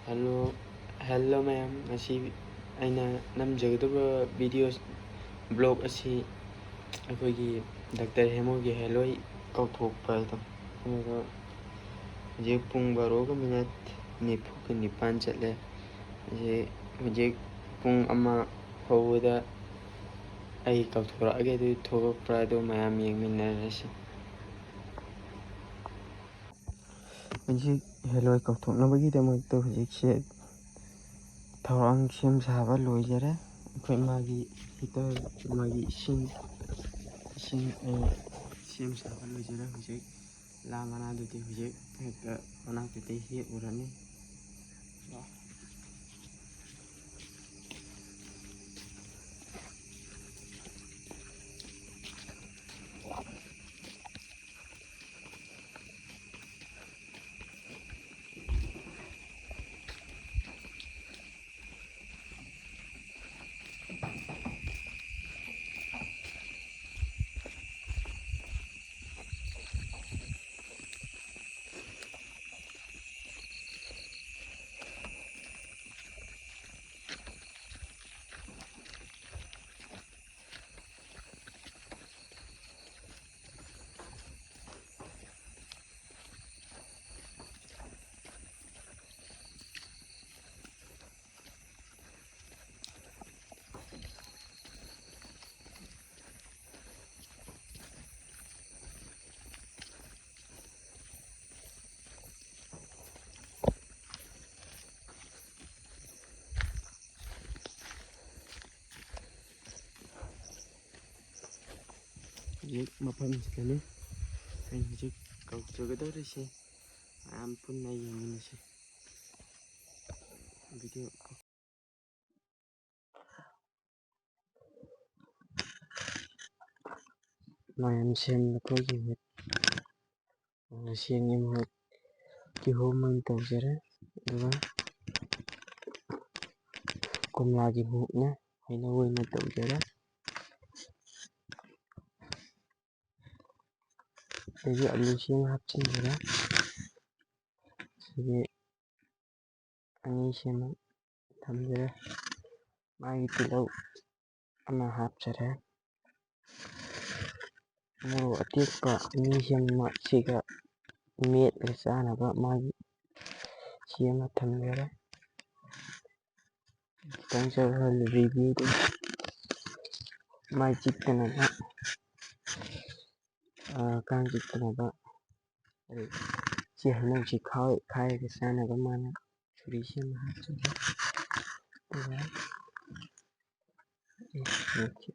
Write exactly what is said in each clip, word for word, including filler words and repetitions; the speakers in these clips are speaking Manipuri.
ꯍꯜꯂꯣ, ꯍꯜꯂꯣ ꯃꯌꯥꯝ, ꯉꯁꯤ ꯑꯩꯅ ꯅꯝꯖꯒꯗꯕ ꯚꯤꯗꯤꯑꯣ ꯕ꯭ꯂꯣꯛ ꯑꯁꯤ ꯑꯩꯈꯣꯏꯒꯤ ꯗꯥꯛꯇꯔ ꯍꯦꯃꯣꯒꯤ ꯍꯦꯂꯣꯏ ꯀꯥꯎꯊꯣꯛꯄ ꯑꯗꯣ꯫ ꯑꯗꯨꯒ ꯍꯧꯖꯤꯛ ꯄꯨꯡ ꯕꯥꯔꯣꯒ ꯃꯤꯅꯠ ꯅꯤꯐꯨꯒ ꯅꯤꯄꯥꯟ ꯆꯠꯂꯦ꯫ ꯍꯧꯖꯤꯛ, ꯍꯧꯖꯤꯛ ꯄꯨꯡ ꯑꯃ ꯍꯧꯕꯗ ꯑꯩ ꯀꯥꯎꯊꯣꯔꯛꯑꯒꯦ, ꯑꯗꯨ ꯊꯣꯛꯂꯛꯄ꯭ꯔꯥ ꯑꯗꯨ ꯃꯌꯥꯝ ꯌꯦꯡꯃꯤꯟꯅꯔꯁꯤ꯫ ꯍꯧꯖꯤꯛ ꯍꯦꯂꯣꯏ ꯀꯥꯎꯊꯣꯛꯅꯕꯒꯤꯗꯃꯛꯇ ꯍꯧꯖꯤꯛꯁꯦ ꯊꯧꯔꯥꯡ ꯁꯦꯝ ꯁꯥꯕ ꯂꯣꯏꯖꯔꯦ꯫ ꯑꯩꯈꯣꯏ ꯃꯥꯒꯤ ꯍꯤꯇꯔ, ꯃꯥꯒꯤ ꯏꯁꯤꯡ, ꯏꯁꯤꯡ, ꯑ, ꯁꯦꯝ ꯁꯥꯕ ꯂꯣꯏꯖꯔꯦ꯫ ꯍꯧꯖꯤꯛ ꯂꯥ ꯃꯅꯥꯗꯨꯗꯤ ꯍꯧꯖꯤꯛ ꯍꯦꯛꯇ ꯃꯅꯥꯛꯇꯨꯗꯩ ꯍꯦꯛꯎꯔꯅꯤ꯫ ꯍꯧꯖꯤꯛ ꯃꯐꯝꯁꯤꯗꯅꯤ ꯑꯩꯅ ꯍꯧꯖꯤꯛ ꯀꯧꯖꯒꯗꯧꯔꯤꯁꯦ꯫ ꯃꯌꯥꯝ ꯄꯨꯟꯅ ꯌꯦꯡꯃꯤꯟꯅꯁꯤ꯫ ꯚꯤꯗꯤꯑꯣ ꯃꯌꯥꯝ ꯁꯦꯝꯕ ꯑꯩꯈꯣꯏꯒꯤ ꯃꯍꯨꯠ, ꯁꯦꯝꯒꯤ ꯃꯍꯨꯠ ꯀꯤꯍꯣꯝ ꯑꯣꯏꯅ ꯇꯧꯖꯔꯦ꯫ ꯑꯗꯨꯒ ꯀꯣꯝꯂꯥꯒꯤ ꯃꯍꯨꯠꯅ ꯍꯩꯅꯧ ꯑꯣꯏꯅ ꯇꯧꯖꯔꯦ꯫ ꯑꯗꯒꯤ ꯑꯂꯨꯁꯤ ꯑꯃ ꯍꯥꯞꯆꯤꯟꯖꯔꯦ꯫ ꯁꯤꯒꯤ ꯑꯅꯤꯁꯤꯃ ꯊꯝꯖꯔꯦ꯫ ꯃꯥꯒꯤ ꯇꯤꯜꯍꯧ ꯑꯃ ꯍꯥꯞꯆꯔꯦ꯫ ꯃꯣꯔꯣꯛ ꯑꯇꯦꯛꯄ ꯑꯅꯤꯁꯤꯃ ꯁꯤꯒ ꯃꯦꯠꯂ ꯆꯥꯅꯕ ꯃꯥꯒꯤ ꯁꯤ ꯑꯃ ꯊꯝꯖꯔꯦ꯫ ꯈꯤꯇꯪ ꯆꯠꯍꯜꯂ review ꯗꯨ ꯃꯥꯏ ꯆꯤꯛꯇꯅꯕ, ꯑ, ꯀꯥꯡ ꯆꯤꯛꯇꯅꯕ, ꯑꯗꯩ ꯁꯤ ꯍꯩꯅꯧꯁꯤ ꯈꯥꯏ-, ꯈꯥꯏꯔꯒ ꯆꯥꯅꯕ ꯃꯥꯅ ꯁꯨꯔꯤꯁꯤ ꯑꯃ ꯍꯥꯞꯆꯒꯦ꯫ ꯑꯗꯨꯒ, ꯑꯦ, ꯃꯦꯠꯈꯤ꯫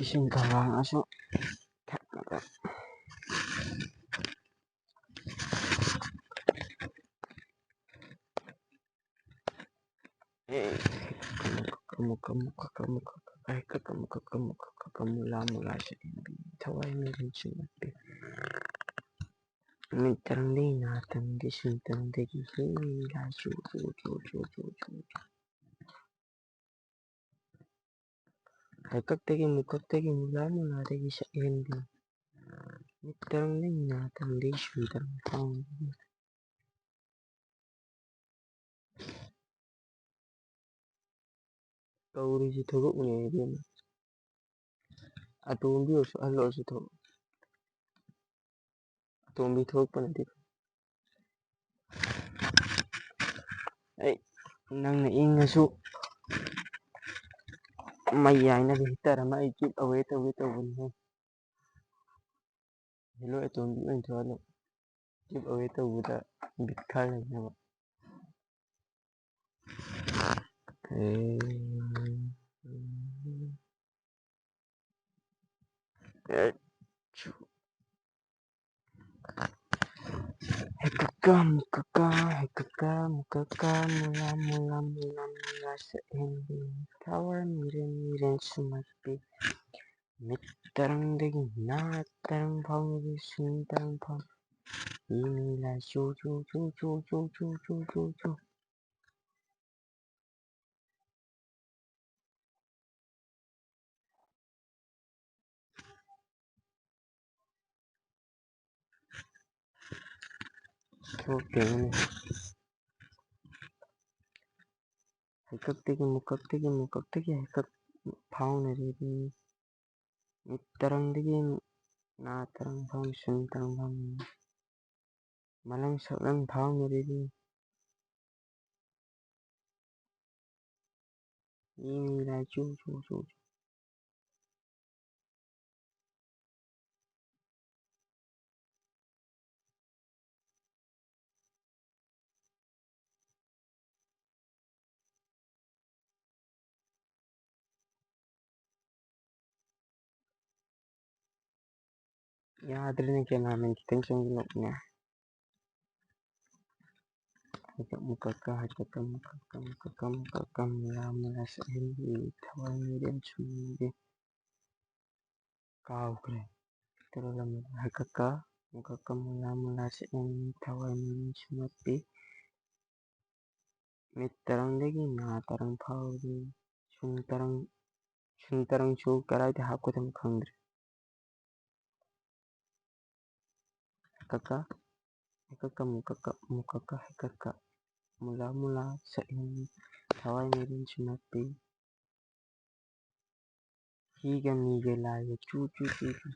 ꯏꯁꯤꯡ ꯈꯧꯔꯥꯡꯉꯁꯨ ꯊꯛꯅꯕ꯫ ꯑꯦ꯫ ꯀꯃꯨꯛ ꯀꯃꯨꯛ ꯀꯃꯨꯛ ꯀꯃꯨꯛ ꯀꯃꯨꯛ ꯀꯃꯨꯛ ꯀꯃꯨꯛ ꯀꯃꯨꯛ ꯀꯃꯨꯛ ꯂꯥ ꯃꯨ ꯂꯥ ꯁꯛ ꯍꯦꯟꯕꯤ ꯊꯋꯥꯏ ꯃꯤꯔꯦꯟ ꯁꯨꯝꯍꯠꯄꯤ ꯃꯤꯠ ꯇꯔꯪꯗꯒꯤ ꯅꯥ ꯇꯔꯪꯗꯒꯤ ꯁꯨꯝ ꯇꯔꯪꯗꯒꯤ ꯍꯦ ꯂꯥ ꯆꯨ ꯆꯨ ꯆꯨ ꯆꯨ ꯆꯨ ꯆꯨ ꯆꯨ ꯍꯩꯀꯛꯇꯒꯤ ꯃꯨꯀꯛꯇꯒꯤ ꯃꯨꯂꯥ ꯃꯨꯂꯥꯗꯒꯤ ꯁꯛ ꯍꯦꯟꯕꯤ ꯃꯤꯠ ꯇꯔꯪꯗꯒꯤ ꯅꯥ ꯇꯔꯪꯗꯒꯤ ꯁꯨꯝ ꯇꯔꯪ ꯐꯥꯎ ꯇꯧꯔꯤꯁꯤ ꯊꯕꯛꯅꯦ ꯏꯕꯦꯝꯃ꯫ ꯑꯇꯣꯝꯕꯤ ꯑꯣꯏꯔꯁꯨ ꯑꯍꯜ ꯑꯣꯏꯔꯁꯨ ꯊꯕꯛ꯫ ꯑꯇꯣꯝꯕꯤ ꯊꯣꯛꯄꯅꯗꯤ ꯐꯩ꯫ ꯑꯩ ꯅꯪꯅ ꯏꯪꯉꯁꯨ ꯃꯩ ꯌꯥꯏꯅꯕ heater ꯑꯃ ꯑꯩ give away ꯇꯧꯒꯦ ꯇꯧꯕꯅꯤꯍꯦ꯫ ꯍꯦꯜꯂꯣ ꯑꯇꯣꯝꯕꯤ ꯑꯣꯏꯅ ꯊꯣꯛꯍꯜꯂꯣ꯫ Give away ꯇꯧꯕꯗ ꯕꯤꯠ ꯈꯔ ꯂꯩꯅꯕ꯫ ꯍꯦꯀꯀꯥ ꯃꯨꯀꯀꯥ ꯍꯦꯀꯀꯥ ꯃꯨꯀꯀꯥ ꯃꯨꯂꯥ ꯃꯨꯂꯥ ꯃꯨꯂꯥ ꯃꯨꯂꯥ ꯁꯛ ꯍꯦꯟꯕꯤ ꯊꯋꯥꯏ ꯃꯤꯔꯦꯟ ꯃꯤꯔꯦꯟ ꯁꯨꯝꯍꯠꯄꯤ ꯃꯤꯠ ꯇꯔꯪꯗꯒꯤ ꯅꯥ ꯇꯔꯪ ꯐꯥꯎꯕꯒꯤ ꯁꯨꯝ ꯇꯔꯪ ꯐꯥꯎ ꯏꯃꯤ ꯂꯥꯏ ꯆꯨ ꯆꯨ ꯆꯨ ꯆꯨ ꯆꯨ ꯆꯨ ꯆꯨ ꯆꯨ꯫ ꯊꯣꯛꯇꯦꯅꯦ꯫ ꯍꯩꯀꯛꯇꯒꯤ ꯃꯨꯀꯛꯇꯒꯤ ꯃꯨꯀꯛꯇꯒꯤ ꯍꯩꯀꯛ ꯐꯥꯎꯅꯔꯤꯕꯤ ꯃꯤꯠ ꯇꯔꯪꯗꯒꯤ ꯅꯥ ꯇꯔꯪ ꯐꯥꯎ ꯁꯨꯝ ꯇꯔꯪ ꯐꯥꯎ ꯃꯂꯪ ꯁꯛꯂꯪ ꯐꯥꯎꯅꯔꯤꯕꯤ ꯏꯃꯤ ꯂꯥꯏ ꯆꯨ ꯆꯨ ꯆꯨ ꯆꯨ꯫ ꯌꯥꯗ꯭ꯔꯦꯅꯦ, cameraman ꯈꯤꯇꯪ ꯆꯪꯁꯤꯜꯂꯛꯅꯦ꯫ ꯍꯩꯀꯛ ꯃꯨꯀꯛꯀ, ꯍꯩꯀꯛꯀ ꯃꯨꯀꯛꯀ, ꯃꯨꯀꯛꯀ ꯃꯨꯀꯛꯀ, ꯃꯨꯂꯥ ꯃꯨꯂꯥ ꯁꯛꯍꯦꯟꯕꯤ, ꯊꯋꯥꯏ ꯃꯤꯔꯦꯟ ꯁꯨꯝꯕꯤ꯫ ꯀꯥꯎꯈ꯭ꯔꯦ꯫ ꯇꯔꯣꯂꯝꯕꯗ ꯍꯩꯀꯛꯀ, ꯃꯨꯀꯛꯀ, ꯃꯨꯂꯥ ꯃꯨꯂꯥ ꯁꯛꯍꯦꯟꯕꯤ, ꯊꯋꯥꯏ ꯃꯤꯔꯦꯟ ꯁꯨꯝꯍꯠꯄꯤ꯫ ꯃꯤꯠ ꯇꯔꯪꯗꯒꯤ ꯅꯥ ꯇꯔꯪ ꯐꯥꯎꯕꯗꯤ, ꯁꯨꯡ ꯇꯔꯪ, ꯁꯨꯡ ꯇꯔꯪꯁꯨ ꯀꯗꯥꯏꯗ ꯍꯥꯞꯀꯗꯕꯅꯣ ꯈꯪꯗ꯭ꯔꯦ꯫ ꯍꯩꯀꯛꯀ, ꯍꯩꯀꯛꯀ, ꯃꯨꯀꯛꯀ, ꯃꯨꯀꯛꯀ, ꯍꯩꯀꯛꯀ, ꯃꯨꯂꯥ, ꯃꯨꯂꯥ, ꯁꯛꯍꯦꯟꯕꯤ, ꯊꯋꯥꯏ ꯃꯤꯔꯦꯟ ꯁꯨꯝꯍꯠꯄꯤ, ꯍꯤꯒ ꯃꯤꯒ ꯂꯥꯏꯒ ꯆꯨ, ꯆꯨ, ꯆꯨ, ꯆꯨ꯫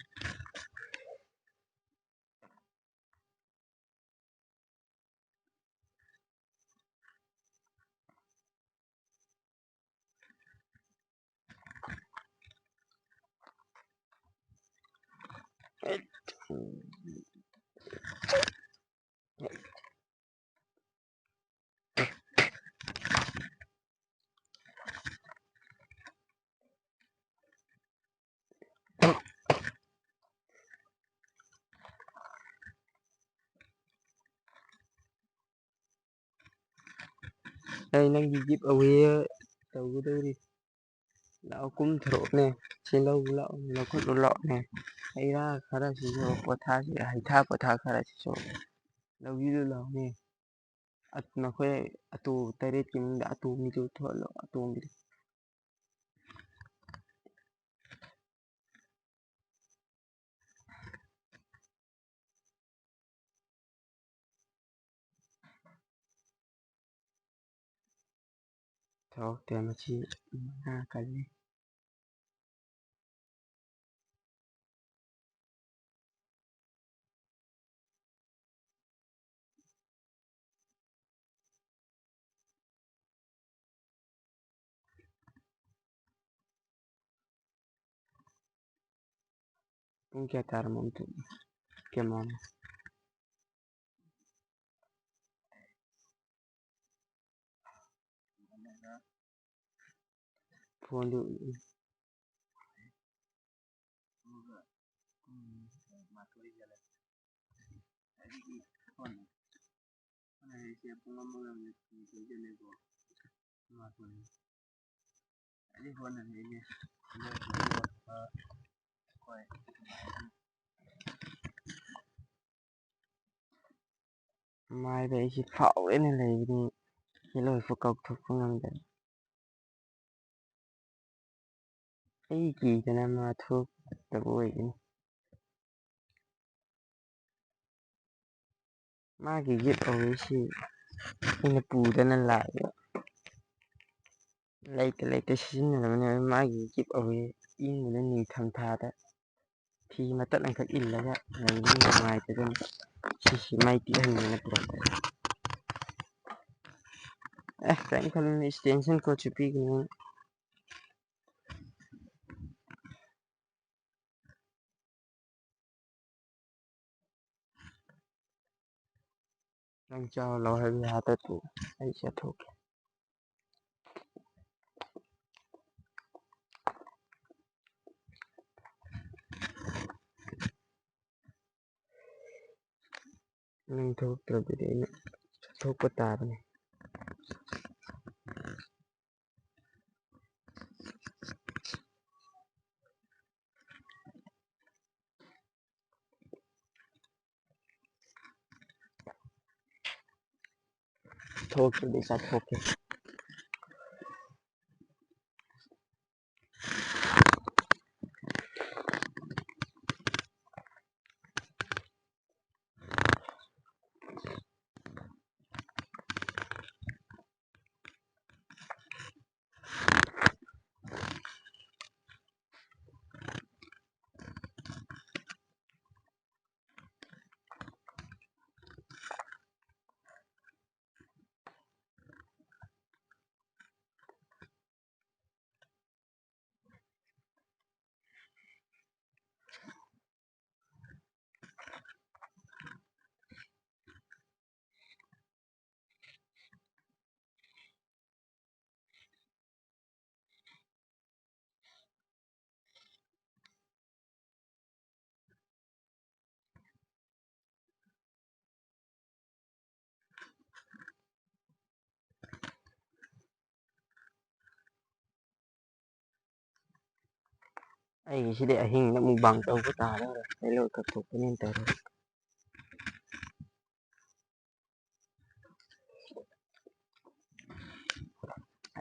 ꯑꯩ ꯅꯪꯒꯤ ꯒꯤꯐ ꯑꯋꯦ ꯇꯧꯒꯗꯧꯔꯤ꯫ ꯂꯥꯛꯑꯣ, ꯀꯨꯝꯊꯔꯛꯑꯣꯅꯦ꯫ ꯁꯤ ꯂꯧꯕ ꯂꯥꯛꯑꯣ, ꯂꯧꯈꯠꯂꯨ ꯂꯥꯛꯑꯣꯅꯦ꯫ ꯍꯩ ꯔꯥ ꯈꯔꯁꯤꯁꯨ, ꯄꯣꯊꯥꯁꯤ, ꯍꯩꯊꯥ ꯄꯣꯊꯥ ꯈꯔꯁꯤꯁꯨ ꯂꯧꯕꯤꯔꯨ ꯂꯥꯛꯑꯣꯅꯦ꯫ ꯑꯠ-, ꯅꯈꯣꯏ ꯑꯇꯣ ꯇꯔꯦꯠꯀꯤ ꯃꯅꯨꯡꯗ ꯑꯇꯣꯝꯕꯤꯗꯨ ꯊꯣꯛꯍꯜꯂꯣ, ꯑꯇꯣꯝꯕꯤꯗꯨ꯫ ꯊꯣꯛꯇꯦ, ꯃꯁꯤ ꯃꯉꯥ ꯀꯜꯂꯤ꯫ ꯄꯨꯡ ꯀꯌꯥ ꯇꯥꯔꯝꯃꯣ ꯑꯝꯇ? ꯀꯌꯥꯝ ꯃꯥꯝꯃꯦ? ꯐꯣꯟꯗꯨ ꯁꯦ ꯄꯨꯡ ꯑꯃꯒ ꯃꯤꯅꯤꯠ ꯀꯨꯟ ꯁꯨꯖꯜꯂꯦꯀꯣ꯫ ꯃꯥꯄꯟ꯫ ꯑꯩꯗꯤ ꯍꯣꯠꯅꯔꯤꯅꯦ꯫ ꯍꯣꯏ꯫ ꯃꯥꯏꯗ ꯑꯩꯁꯦ ꯐꯥꯎꯔꯦꯅ ꯂꯩꯕꯅꯤ, ꯁꯤ ꯂꯣꯏꯐꯥꯎ ꯀꯥꯎꯊꯣꯛꯄ ꯉꯝꯗꯦ꯫ ꯑꯩ ꯀꯤꯗꯅ ꯃꯥ ꯊꯣꯛꯇꯕ ꯑꯣꯏꯒꯅꯤ꯫ ꯃꯥꯒꯤ ꯒꯤꯐ ꯑꯣꯏꯔꯤꯁꯤ ꯑꯩꯅ ꯄꯨꯗꯅ ꯂꯥꯛꯑꯦ꯫ ꯂꯩꯇ ꯂꯩꯇ ꯁꯤꯖꯤꯟꯅꯔꯕꯅꯦ ꯃꯥꯒꯤ ꯒꯤꯐ ꯑꯣꯏꯔꯤ꯫ ꯏꯪꯕꯗ ꯅꯤꯡꯊꯝꯊꯥꯗ ꯐꯤ ꯃꯇꯠ ꯑꯃꯈꯛ ꯏꯜꯂꯒ ꯂꯩꯕ ꯅꯨꯡꯉꯥꯏꯇꯗꯅ ꯁꯤꯁꯤ ꯃꯥꯏ ꯇꯤꯛꯍꯟꯒꯦꯅ ꯄꯨꯔꯛꯄꯅꯦ꯫ ꯑꯦ, ꯀꯔꯤꯝ ꯈꯜꯂꯨꯅꯨ, extension cord ꯁꯨ ꯄꯤꯒꯅꯤ꯫ ꯅꯪ ꯆꯥꯎ ꯂꯥꯎ ꯍꯥꯏꯕ ꯌꯥꯗ꯭ꯔꯗꯤ ꯑꯩ ꯆꯠꯊꯣꯛꯀꯦ꯫ ꯅꯪ ꯊꯣꯛꯇ꯭ꯔꯕꯗꯤ ꯑꯩꯅ ꯆꯠꯊꯣꯛꯄ ꯇꯥꯕꯅꯤ꯫ ꯊꯣꯛꯇ꯭ꯔꯗꯤ ꯆꯠꯊꯣꯛꯀꯦ꯫ ꯑꯩꯒꯤꯁꯤꯗꯤ ꯑꯍꯤꯡꯗ ꯃꯨꯛꯕꯥꯡ ꯇꯧꯕ ꯇꯥꯗꯧꯔꯦ, ꯄꯦꯂꯣꯠ ꯀꯛꯊꯣꯛꯄꯅꯦꯅ ꯇꯧꯔꯦ꯫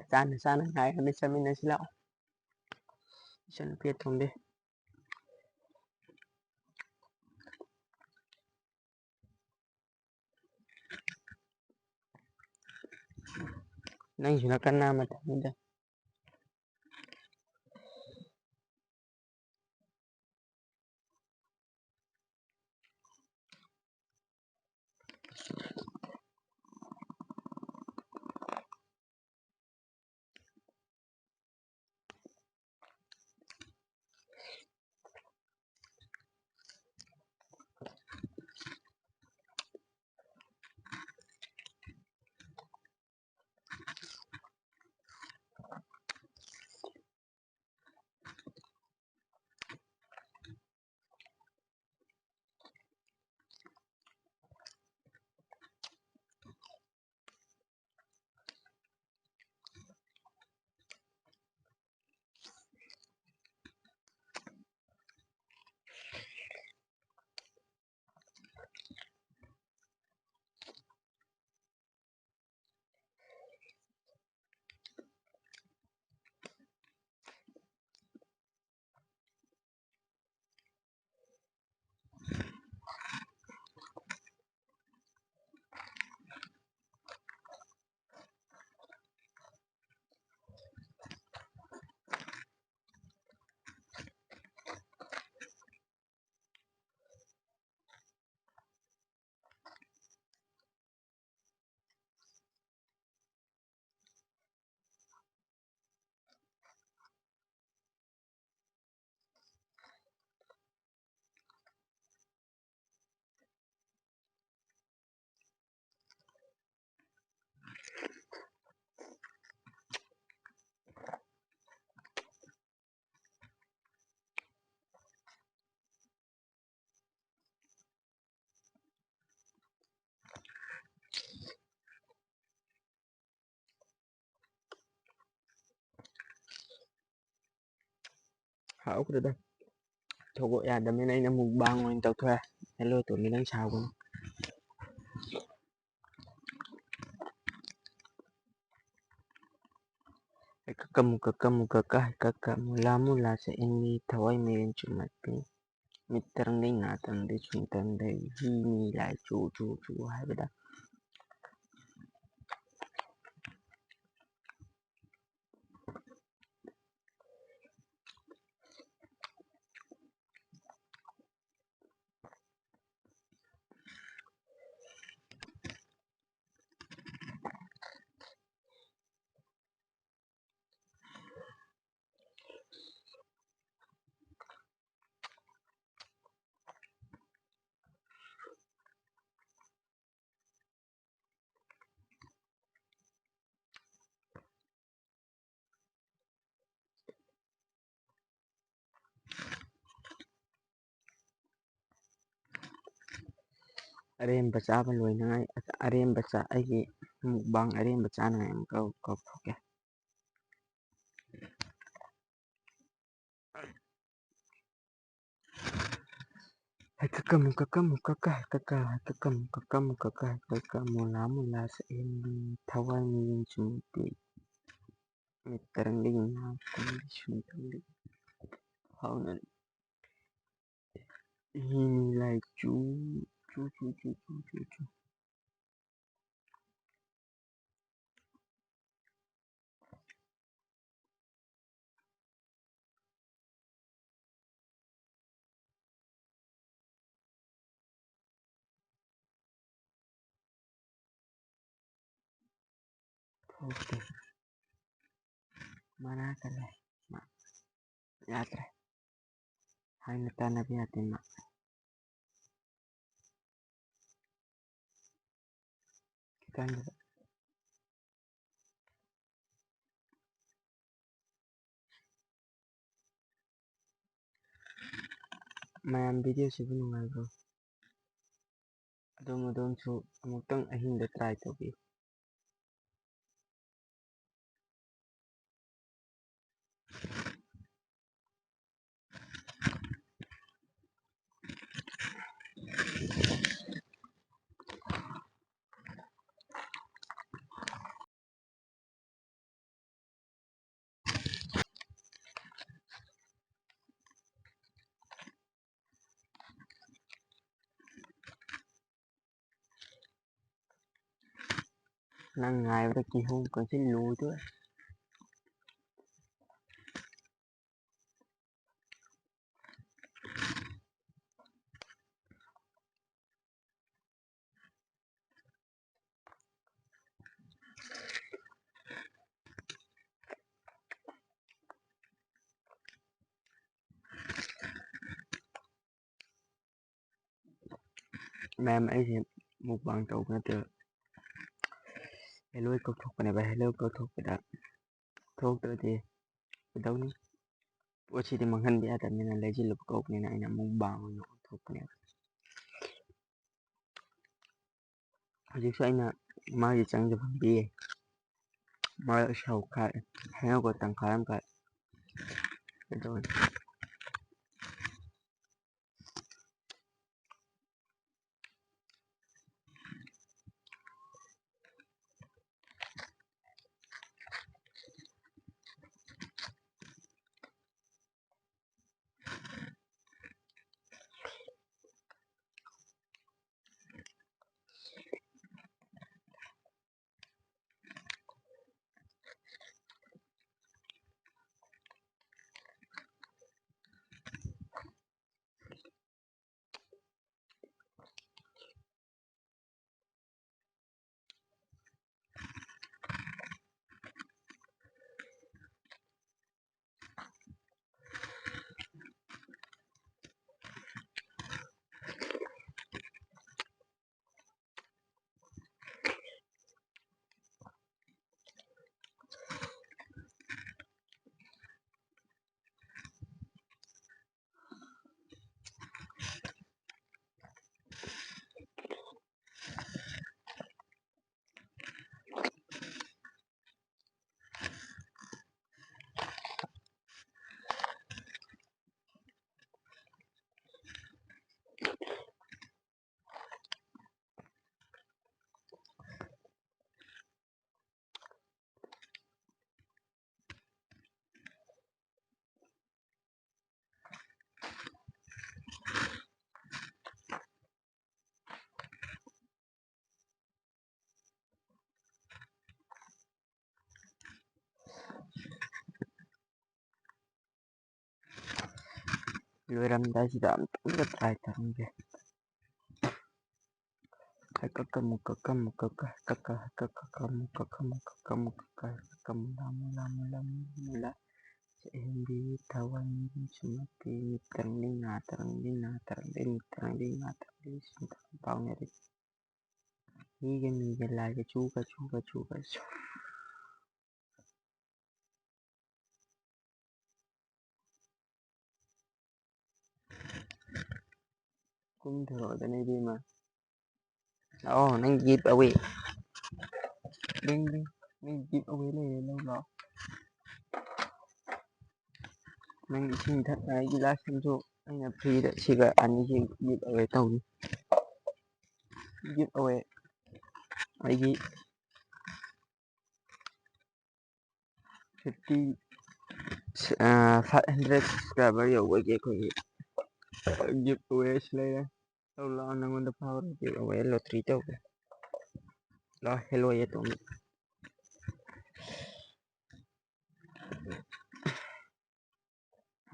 ꯆꯥꯅ ꯆꯥꯅ ꯉꯥꯏꯔꯝꯃꯤ, ꯆꯥꯃꯤꯟꯅꯁꯤ ꯂꯥꯛꯑꯣ꯫ ꯏꯆꯟꯅꯨꯄꯤ ꯑꯇꯣꯝꯕꯤ꯫ ꯅꯪꯁꯨ ꯅꯥꯀꯟ ꯅꯥꯝꯃ ꯊꯝꯃꯤꯗ꯫ ꯍꯥꯎꯈ꯭ꯔꯦꯗ꯫ ꯊꯣꯛꯂꯛ ꯌꯥꯗꯕꯅꯤꯅ ꯑꯩꯅ mukbang ꯑꯣꯏꯅ ꯇꯧꯊꯣꯛꯑꯦ꯫ Hello ꯇꯣꯝꯕꯤ, ꯅꯪ ꯁꯥꯎꯒꯅꯨ꯫ ꯀꯛꯀ ꯃꯨ ꯀꯛꯀ ꯃꯨ ꯀꯛꯀ ꯍꯥꯏ ꯀꯛꯀ ꯃꯨꯂꯥ ꯃꯨꯂꯥ ꯁꯛꯏꯟꯕꯤ ꯊꯋꯥꯏ ꯃꯩꯔꯦꯟ ꯆꯨꯝꯃꯛꯄꯤ ꯃꯤꯠ ꯇꯔꯪꯗꯩ ꯅꯥ ꯇꯔꯪꯗꯩ ꯁꯨꯟ ꯇꯔꯪꯗꯩ ꯍꯤ ꯃꯤ ꯂꯥꯏ ꯆꯨ ꯆꯨ ꯆꯨ ꯍꯥꯏꯕꯗ꯫ ꯑꯔꯦꯝꯕ ꯆꯥꯕ ꯂꯣꯏꯅꯉꯥꯏ, ꯑꯔꯦꯝꯕ ꯆꯥ-, ꯑꯩꯒꯤ mukbang ꯑꯔꯦꯝꯕ ꯆꯥꯅꯉꯥꯏ ꯑꯃꯨꯛꯀ ꯀꯧꯊꯣꯛꯀꯦ꯫ ꯍꯩꯀꯛꯀ ꯃꯨꯀꯛꯀ ꯃꯨꯀꯛꯀ ꯍꯩꯀꯛꯀ, ꯍꯩꯀꯛꯀ ꯃꯨꯀꯛꯀ ꯃꯨꯀꯛꯀ ꯍꯩꯀꯛꯀ, ꯃꯨꯂꯥ ꯃꯨꯂꯥ ꯁꯛꯍꯦꯟꯕꯤ, ꯊꯋꯥꯏ ꯃꯤꯌꯦꯡ ꯆꯨꯝꯕꯤ, ꯃꯤꯠ ꯇꯔꯪꯗꯒꯤ ꯅꯥ ꯇꯔꯪꯗꯒꯤ ꯁꯨꯟ ꯇꯔꯪꯗꯒꯤ ꯐꯥꯎꯅ ꯍꯤ ꯃꯤ ꯂꯥꯏ ꯆꯨ, ꯆꯨ, ꯆꯨ꯫ ꯊꯣꯛꯇꯦ꯫ ꯃꯅꯥꯛꯇ ꯂꯩ꯫ ꯃꯥ ꯌꯥꯗ꯭ꯔꯦ꯫ ꯍꯥꯏꯅ ꯇꯥꯟꯅꯕ ꯌꯥꯗꯦ ꯃꯥ꯫ ꯈꯤꯇꯪ ꯃꯌꯥꯝ, video ꯁꯤꯕꯨ ꯅꯨꯡꯉꯥꯏꯕ꯭ꯔꯣ? ꯑꯗꯣꯝ ꯑꯗꯣꯝꯁꯨ ꯑꯃꯨꯛꯇꯪ ꯑꯍꯤꯡꯗ try ꯇꯧꯕꯤꯌꯨ꯫ ꯅꯪ ꯉꯥꯏꯕꯗ ꯀꯤꯍꯣꯝ ꯀꯛꯆꯤꯡ ꯂꯣꯏꯗꯣꯔꯦ꯫ ꯃꯌꯥꯝ, ꯑꯩꯁꯦ mukbang ꯇꯧꯕ ꯅꯠꯇꯦꯕ, ꯍꯦꯂꯣꯏ ꯀꯛꯊꯣꯛꯄꯅꯦꯕ꯫ ꯍꯦꯂꯣꯏ ꯀꯛꯊꯣꯛꯄꯗ ꯊꯣꯛꯇ꯭ꯔꯗꯤ ꯀꯩꯗꯧꯅꯤ? ꯄꯣꯠꯁꯤꯗꯤ ꯃꯥꯡꯍꯟꯕ ꯌꯥꯗꯕꯅꯤꯅ ꯂꯩꯁꯤꯜꯂꯨꯕ ꯀꯧꯕꯅꯤꯅ ꯑꯩꯅ mukbang ꯑꯣꯏꯅ ꯑꯣꯟꯊꯣꯛꯄꯅꯦꯕ꯫ ꯍꯧꯖꯤꯛꯁꯨ ꯑꯩꯅ ꯃꯥꯒꯤ ꯆꯪꯖꯕ ꯄꯤꯌꯦ꯫ ꯃꯔꯛ ꯁꯔꯨꯛ ꯈꯥꯛꯑꯦ꯫ ꯍꯩꯅꯧꯒ ꯇꯪꯈꯥꯏ ꯑꯃ ꯈꯥꯛꯑꯦ꯫ ꯀꯩꯗꯧꯔꯦ? ꯂꯣꯏꯔꯝꯗꯥꯏꯁꯤꯗ ꯑꯝꯇꯪꯒ try ꯇꯧꯔꯝꯒꯦ꯫ ꯍꯥꯏꯀꯛꯀ ꯃꯨꯛꯀꯛꯀ ꯃꯨꯛꯀꯛꯀ ꯍꯥꯏꯀꯛꯀ ꯍꯥꯏꯀꯛꯀꯀ ꯃꯨꯛꯀꯛꯀ ꯃꯨꯛꯀꯛꯀ ꯃꯨꯛꯀꯛꯀ ꯍꯥꯏꯀꯛꯀ ꯃꯨꯂꯥ ꯃꯨꯂꯥ ꯃꯨꯂꯥ ꯃꯨꯂꯥ ꯃꯨꯂꯥ꯫ ꯆꯦꯛꯍꯦꯟꯕꯤ ꯊꯋꯥꯏ ꯃꯤꯁꯨ ꯅꯠꯇꯦ ꯃꯤꯠ ꯇꯔꯪꯂꯤ ꯅꯥ ꯇꯔꯪꯂꯤ ꯅꯥ ꯇꯔꯪꯂꯤ ꯃꯤꯠ ꯇꯔꯪꯂꯤ ꯅꯥ ꯇꯔꯪꯂꯤ ꯁꯨꯝ ꯄꯥꯎꯅꯔꯤ꯫ ꯃꯤꯒ ꯃꯤꯒ ꯂꯥꯏꯒ ꯆꯨꯒ ꯆꯨꯒ ꯆꯨꯒ ꯆꯨ꯫ ꯀꯨꯝꯊꯔꯛꯑꯣꯗꯅ ꯏꯕꯦꯝꯃ꯫ ꯂꯥꯛꯑꯣ ꯅꯪ give away꯫ ꯗꯤꯡ ꯗꯤꯡ꯫ ꯅꯪ give away ꯂꯩꯔꯦ ꯂꯧ ꯂꯥꯛꯑꯣ꯫ ꯅꯪ ꯏꯁꯤꯡ ꯊꯛꯅꯉꯥꯏ ꯒꯤꯂꯥꯁ ꯑꯃꯁꯨ ꯑꯩꯅ freeꯗ ꯁꯤꯒ ꯑꯅꯤꯁꯤ give away ꯇꯧꯅꯤ꯫ Give away꯫ ꯑꯩꯒꯤ fifty, five hundred subscriber ꯌꯧꯕꯒꯤ ꯑꯩꯈꯣꯏꯒꯤ give away ꯑꯁꯤ ꯂꯩꯔꯦ꯫ ꯂꯧ ꯂꯥꯛꯑꯣ ꯅꯪꯉꯣꯟꯗ ꯐꯥꯎꯔꯦ give away lottery ꯇꯧꯒꯦ꯫ ꯂꯥꯛꯑꯣ ꯍꯦꯜꯂꯣ ꯌꯦꯇꯣꯝꯕꯤ꯫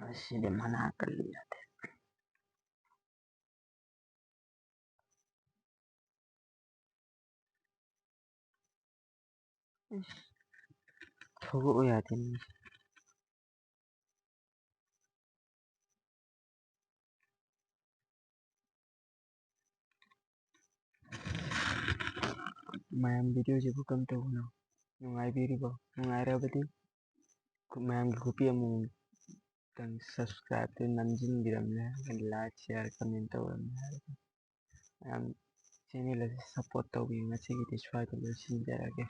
ꯑꯁꯤꯗꯤ ꯃꯅꯥ ꯀꯜꯂꯤ ꯌꯥꯗꯦ꯫ ꯏꯁ, ꯊꯣꯛꯂꯛꯑꯣ ꯌꯥꯗꯦꯅꯦ꯫ ꯃꯌꯥꯝ videoꯁꯤꯕꯨ ꯀꯝ ꯇꯧꯕꯅꯣ? ꯅꯨꯡꯉꯥꯏꯕꯤꯔꯤꯕꯣ? ꯅꯨꯡꯉꯥꯏꯔꯕꯗꯤ ꯃꯌꯥꯝꯒꯤ ꯈꯨꯄꯤ ꯑꯃꯃꯝꯇꯪ subscribeꯇꯨ ꯅꯝꯁꯤꯟꯕꯤꯔꯝꯃꯦ ꯍꯥꯏꯔꯒ, like, share, comment ꯇꯧꯔꯝꯃꯦ ꯍꯥꯏꯔꯒ, ꯃꯌꯥꯝ channel ꯑꯁꯤ support ꯇꯧꯕꯤꯌꯨ꯫ ꯉꯁꯤꯒꯤꯗꯤ ꯁ꯭ꯋꯥꯏꯗ ꯂꯣꯏꯁꯤꯟꯖꯔꯒꯦ꯫